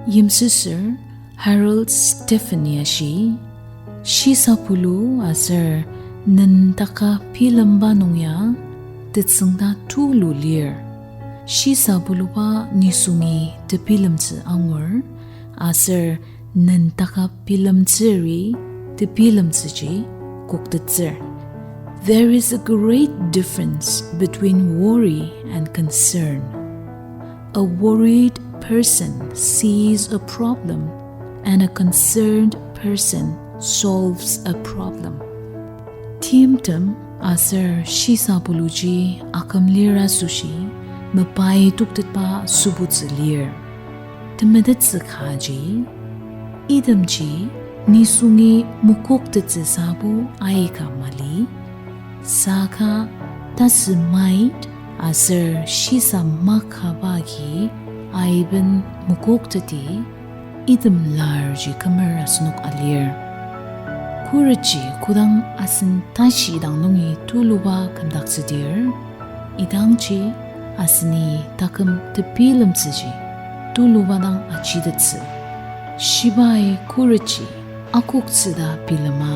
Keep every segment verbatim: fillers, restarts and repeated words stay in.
Yimsüsür Harold Stephen-i ashi, shisabulu aser nendaka bilemba nung ya tetsüngda tulu lir. Shisabuluba nisungi tebilemtsü angur, aser nendaka bilemtsüri tebilemtsüji koktettsür. There is a great difference between worry and concern. A worried person sees a problem, and a concerned person solves a problem. Timtem aser shisabuluji aküm lir asoshi, mepai toktetba sübutsü lir. Temetettsü kaji, itemji nisungi mokoktettsüsabo aika mali, saka tasü mait aser shisa makaba agi aiben mokokteti item larji kümer asenok alir. Khuretji kodang asen tashi dang nungi tuluba kümdaktsüdir, idangji aseni taküm tebilemtsüji tuluba dang ajitettsü. Shibai khuretji akoktsü ta bilema,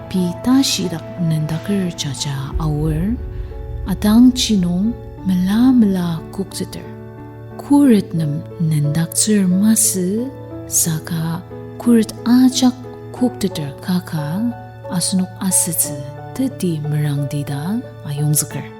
pei tashidak nendaker jaja aor, atangji nung mela mela kokteter. Khuret nem nendaktsür masü, saka khuret ajak kokteter kaka asenok asütsü teti merangdi ta ayongzüker.